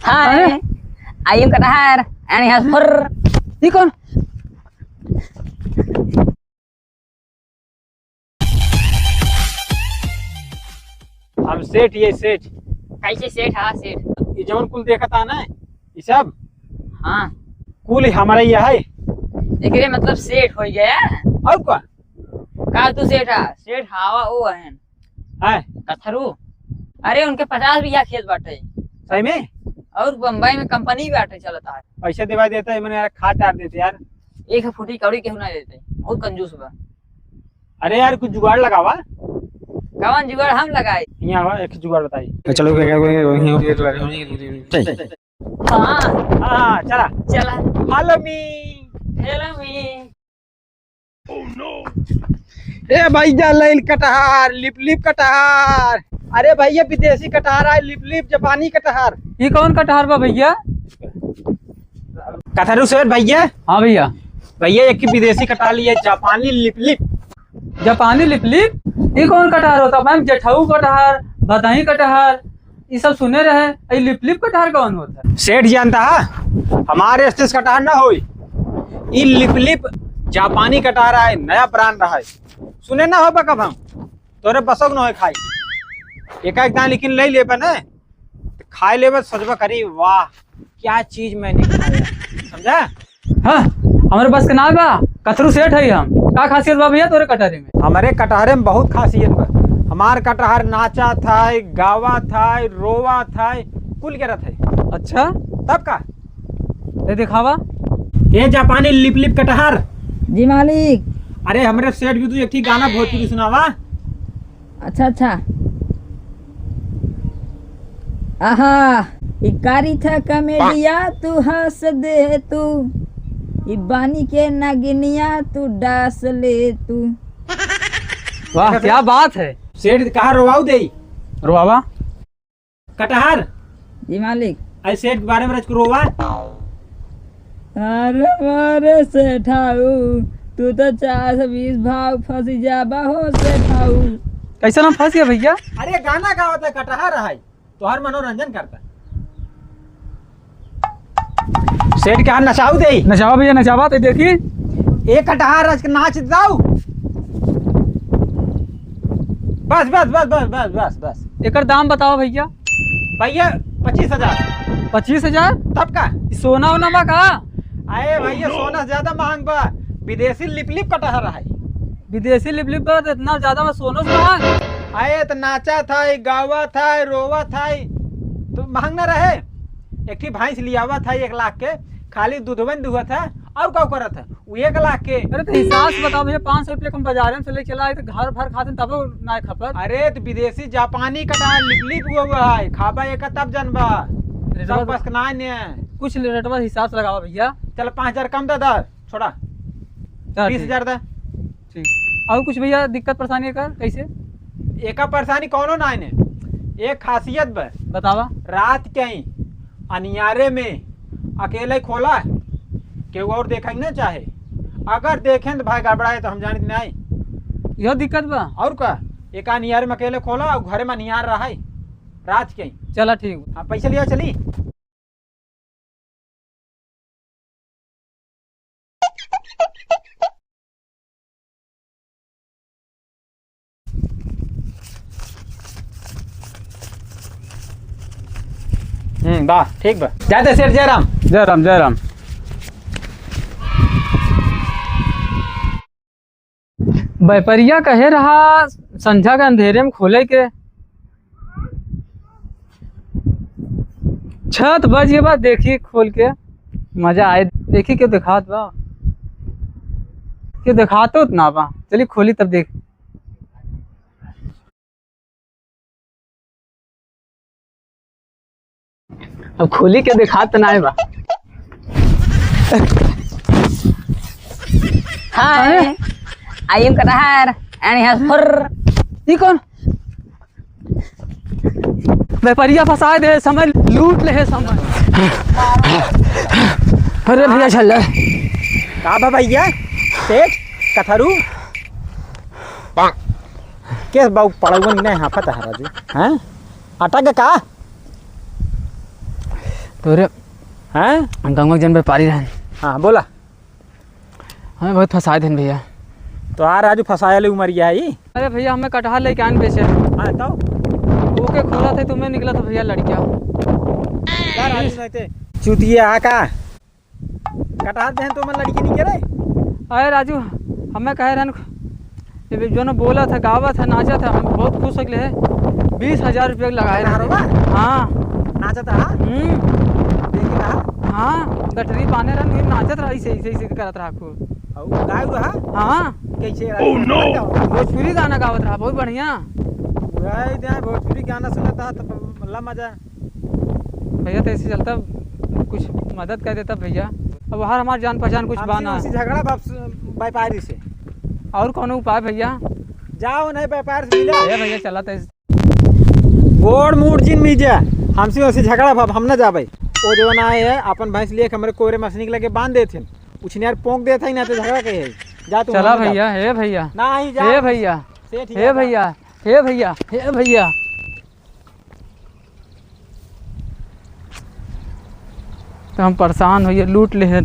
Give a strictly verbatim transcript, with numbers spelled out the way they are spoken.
हाय। अरे। I am कटहर and he has fur। ई कौन? हम सेठ, ये सेठ। कैसे सेठ? हाँ, सेठ। ये जौन कुल देखत आ ना, ये सब? हाँ। कुल हमारा ये है। एकरे मतलब सेठ हो गया। और का? का तू सेठ है? सेठ हवा वो है। हैं? कथरू। अरे, उनके पचास बीघा खेत बाटे। सही में? और बम्बई में कंपनी भी बाटे चलता है। पैसे दिवा देता है, मैंने यार खा टार देते यार। एक फूटी कौड़ी केहू ना देते, बहुत कंजूस बा। अरे यार, कुछ जुगाड़ लगावा। कौन जुगाड़ हम लगाई? यहाँ आवा, एक जुगाड़ बताई। चलो, क्या, क्या, क्या, क्या, क्या, क्या, क्या, क्या, क्या, हाँ। हाँ, हाँ, चला। चला। Follow me। Follow me। ए भैया, लाइन कटहर, लिप लिप कटहर। अरे भैया, विदेशी कटहर आए, लिप लिप, जापानी कटहर। ये कौन कटहर बा भैया? कटहरू सेठ भैया। हाँ भैया। भैया, एक विदेशी कटहर लिए, जापानी लिप लिप। जापानी लिप लिप? ये कौन कटहर होता? मैम, जेठऊ कटहर, भदही कटहर, ये सब सुने रहे, ये लिप लिप कटहर कौन होता है? सेठ जानता है, हमारे स्टेज कटहर ना होई, ई लिप लिप जापानी कटहर आए, नया ब्रांड रहा है, सुने ना हो कब हम, तोरे बसों न होए खाई, एक एक दाना लेकिन ले लेबे ना, तो खाए लेबे, सोचबा करी, वाह, क्या चीज मैंने खाया, समझा? हाँ, हमरे बस के ना बा, कथरू सेठ है हम। का खासियत बा भैया तोरे कटहरे में? हमरे कटहरे में बहुत खासियत बा। हमार कटहर नाचा था, गावा था, रोवा था, कुल करत है। अच्छा? तब का? दे दिखावा। ए जापानी लिप लिप कटहर। जी मालिक। अरे हमरे सेठ भी तू एक ठी गाना भोजपुरी सुनावा। अच्छा, अच्छा। आहा, ई कारी था कमेडिया, तू हँस दे तू, ई बानी के नागिनिया, तू डास ले तू। वाह, क्या बात है। सेठ कहाँ रोवाऊ दे? रोवावा। कटहर। जी मालिक। आई सेठ के बारे में रच के रोवा। अरे मारे सेठाऊ, तू तो चार सौ बीस भाव फंसी जाबा हो सेठाऊ। कैसे ना फंस गया भैया? अरे गाना गावत है, कटहर है, तोहर मनोरंजन करता। सेठ के हाथ नचाऊ दे। नचावा भैया, नचावा, तो देखी। एक कटहर आज के नाच दाऊ। बस, बस, बस। एकर दाम बतावा भैया। भैया, पच्चीस हजार। पच्चीस हजार? तब का? ई सोना ओना बा का? अरे भैया, सोना से ज्यादा महंग बा। विदेशी लिपलिप कटहर है। विदेशी लिपलिप बा, तो इतना ज्यादा बा, सोनो से महंग? अरे, तो नाचा था, ई गावा था, ई रोवा था, ई तो महंग ना रहे। एक ठी भैंस लियावा था एक लाख के, खाली दूधवन दुहा था, और का करत है? वो एक लाख के। अरे, तो हिसाब से बताओ भैया, पाँच सौ रुपया के हम बाजारे में से ले चला आए, तो घर भर खाते तबो ना खपत। अरे, तो विदेशी जापानी कटहर लिपलिप हुआ हुआ है, खाबा एक तब जनबा। रेटवा सब तो पसकनाए ने। कुछ रेटवा हिसाब से लगावा भैया। चल, पाँच हजार कम दे दा, छोड़ा। चल, बीस हजार ठीक। दा। ठीक। और कुछ भैया दिक्कत परेशानी एकर कैसे? एका परेशानी कौनो ना है ने। एक खासियत बा। बतावा। रात के ही अनियारे में अकेले खोला, केहू और देखे ना चाहे। अगर देखें तो भाई गड़बड़ाए तो हम जानित नहीं। यह दिक्कत बा। और का? एक अनियारे में अकेले खोला और घरे में अनियार रहा है रात के ही। चला ठीक बा। हाँ, पैसा लिया चली। हम्म, बा, ठीक बा। जाते सेठ जय राम। जय राम, जय राम। व्यापारिया कहे रहा संझा के अंधेरे में खोले के। छत बज के बाद देखी खोल के मजा आए। देखी क्यों दिखात बा, क्यों दिखातो ना बा। चली खोली तब देख। अब खोली के देखात नाय बा। Hi, I am कटहर and he has fur। ई कौन? व्यापारिया फंसा दे, समय लूट ले है समय। अरे भैया चल। का बा भैया? सेठ कथरू? के बाऊ पड़वन ने हाफत है राजू? हैं? अटक का? तोरे हैं? गंगवा के जन व्यापारी रहन। हाँ, बोला। हमें बहुत फंसाए देन भैया। तो आ राजू, फंसाए ले उमरिया ही। अरे भैया, हमें कटहल लेके आन बेचे। हाँ, तो? ओके खोला थे, तुम्हें निकला था भैया लड़किया। का राजू नहीं थे? चूतिया आ का? कटहल देहन तो मन लड़की नहीं के रे? अरे राजू, हमें कहे रहन, ये जो ना बोला था, गावा था, नाचा था, हम बहुत खुश हो गए। बीस हजार रुपये लगाए रहन। कटहरवा? हाँ। नाचा था? हम्म। देखी रहा? हाँ, गठरी बांधे रहन, ये नाचत रहा, ऐसे, ऐसे, ऐसे करत रहा खूब। और गाय रहा? हाँ। कैसे रहा? Oh no! भोजपुरी गाना गावत रहा, बहुत बढ़िया। गाय दे, भोजपुरी गाना सुनता तो ला मजा। भैया, तो ऐसे चलता, कुछ मदद कर देता भैया। अब हर हमार जान पहचान कुछ हमसे बा ना। उसी झगड़ा बाप से, व्यापारी से। और कौनो उपाय भैया? जाओ नहीं व्यापार से मिला। ए भैया, चला तो इस गोड़ मूड़ जिन मीजा, हमसे उसी झगड़ा बाप, हम ना जाबे। वो जो ना आए है, अपन भैंस लिए हमरे कोरे मशीन के लगे बांध देते हैं। उछनियार पोंक देते हैं ना तो झगड़ा कहे है। जा तू चला हम ना भैया, जाबे। हे भैया। ना ही जा। हे भैया। सेठ ही हे जा। भैया, हे भैया, हे भैया। तो हम परेशान होइए, लूट ले हैं,